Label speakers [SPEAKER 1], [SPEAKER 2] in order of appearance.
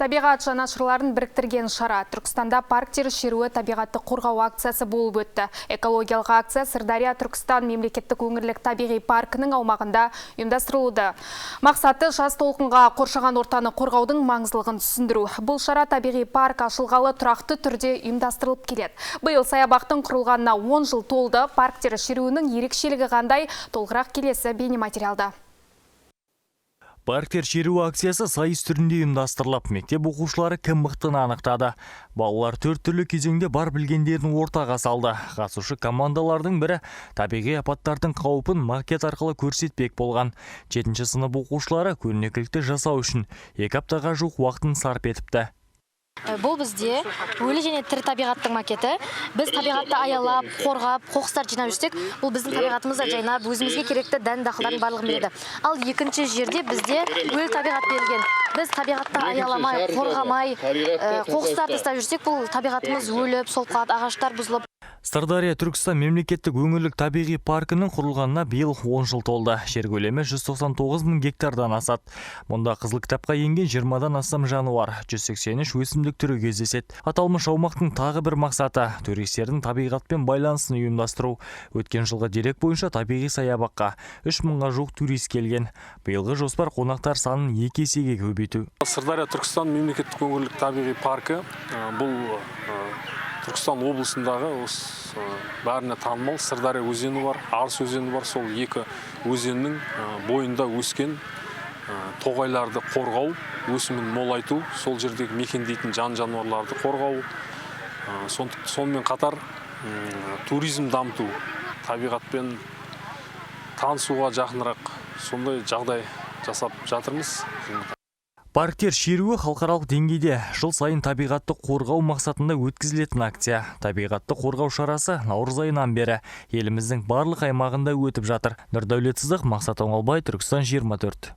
[SPEAKER 1] Табиғат жанашырларын біріктірген шара. Түркістанда «Парктер шеруі» табиғатты қорғау акциясы болып өтті. Экологиялық акция Сырдария Түркістан мемлекеттік өңірлік табиғи паркінің аумағында ұйымдастырылуда. Мақсаты – жас толқынға қоршаған ортаны қорғаудың маңыздылығын түсіндіру. Бұл шара табиғи парк ашылғалы тұрақты түрде ұйымдастырылып келеді. Биыл саябақтың құрылғанына 10 жыл толды. Парктер шеруінің ерекшелігі қандай? Толығырақ келесі бейнематериалда.
[SPEAKER 2] «Парктер шеруі» акциясы сайыс түрінде ұйымдастырылып, мектеп оқушылары кім мықтыны анықтады. Балалар төрт түрлі кезеңде бар білгендерін ортаға салды. Қатысушы командалардың бірі табиғи апаттардың қаупін макет арқылы көрсетпек болған. Жетінші сынып оқушылары көрнекілікті жасау үшін 2 аптаға жуық уақытын сарп етіпті.
[SPEAKER 3] Бұл бізде өлі және тірі табиғаттың макеті. Біз табиғатты аялап, қорғап, қоқыстарды жинап жүрсек, бұл біздің табиғатымыз да жайнап, өзімізге керекті дән дақылдардың барлығын береді. Ал екінші жерде бізде өлі табиғат берілген. Біз табиғатты аяламай, қорғамай, қоқыстарды тастап жүрсек, бұл табиғатымыз өліп, солып қалады, ағаштар бұзылып.
[SPEAKER 2] Сырдария Түркістан мемлекеттік өңірлік табиғи паркінің құрылғанына биыл 10 жыл толды. Жер көлемі 199 мың гектардан асады. Мұнда қызыл кітапқа енген 20-дан астам жануар, 183 өсімдік түрі кездеседі. Аталмыш аумақтың тағы бір мақсаты – туристердің табиғатпен байланысын ұйымдастыру. Өткен жылғы дерек бойынша табиғи саябаққа 3 мыңға жуық турист келген. Биылғы жоспар – қонақтар санын екі есеге көбейту.
[SPEAKER 4] Сырдария Түркістан мемлекеттік өңірлік табиғи паркі бұл Түркістан облысындағы осы бәріне танымал Сырдария өзені бар, Арыс өзені бар. Сол екі өзеннің бойында өскен тоғайларды қорғау, өсімін молайту, сол жердегі мекендейтін жан жануарларды қорғау, сонымен қатар туризм дамыту, табиғатпен танысуға жақынырақ сондай жағдай жасап жатырмыз.
[SPEAKER 2] «Парктер шеруі» халықаралық деңгейде жыл сайын табиғатты қорғау мақсатында өткізілетін акция. Табиғатты қорғау шарасы наурыз айынан бері еліміздің барлық аймағында өтіп жатыр. Нұрдәулет Сыздық, Мақсат Оңалбай, Түркістан 24.